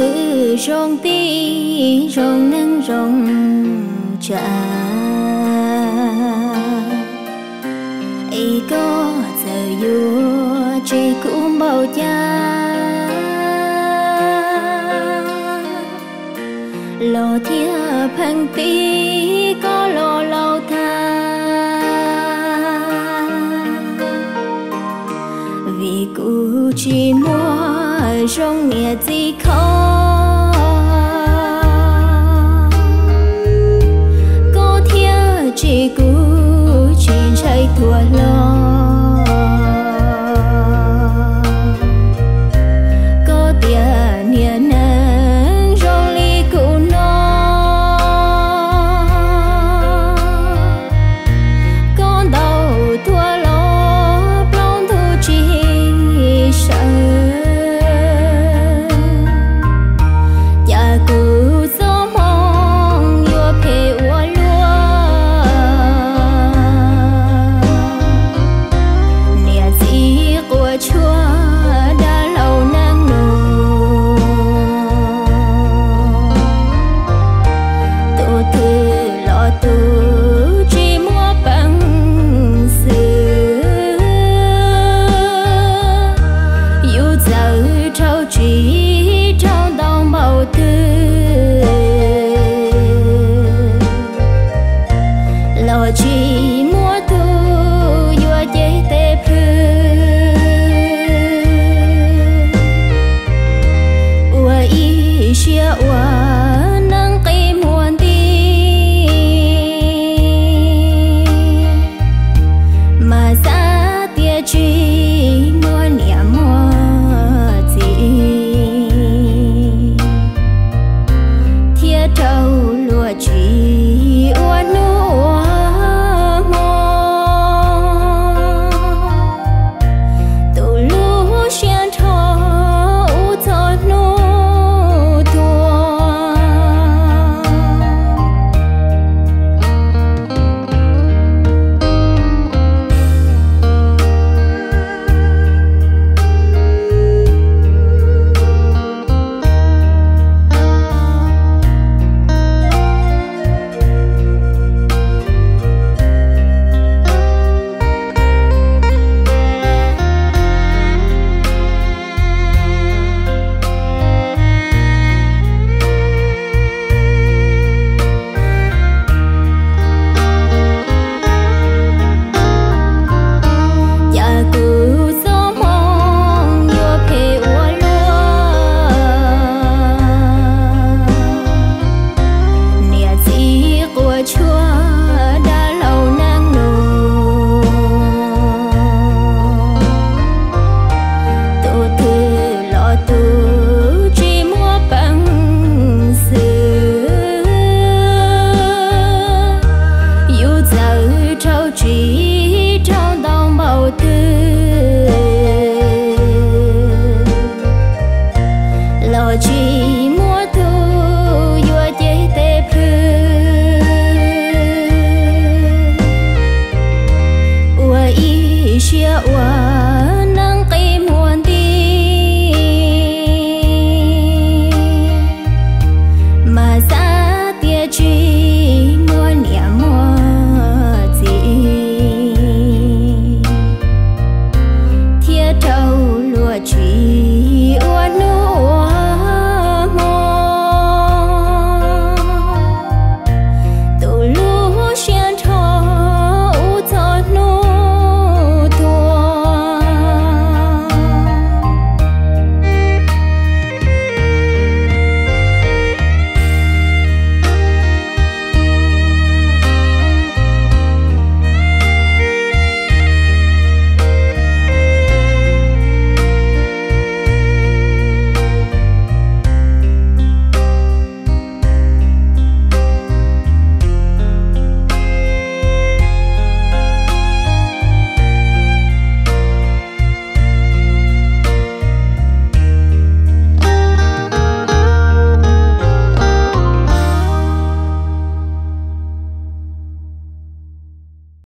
Wb zoo tib zoo neej zoo tsav, es koj txawm yuav tseg kuv npaum cas los thiaj pheej tiv koj los laus tag. Vim kuv tsis muaj zoo niam txiv khov, koj thiaj tsim kuv tsis ntshai tuag hlo. Koj tias niag neeg zoo li kuv no, koj ntaus tuag los plaub ntug tsis sawv. Cas kuv txoj hmoo yuav phem ua luaj, niam txiv quav tshuaj dab laug neej nus, tus twg los tus tsis muaj peev xwm. Yus txawm raug tsim raug ntaus npaum twg los tsis muaj tus yuav cev tes plhws. Ua ib siab ua neej qi muag nti, mas xav tias tsis muaj niam muaj txiv, thiab raug luag tsim ua hnub ua hmo. Tus lub siab nrho ub txog hnub tuag. Cas kuv txoj hmoo yuav phem ua luaj, niam txiv quav tshuaj dab laug neej nus, tus twg los tus tsis muaj peev xwm. Yus txawm raug tsim raug ntaus npaum twg los tsis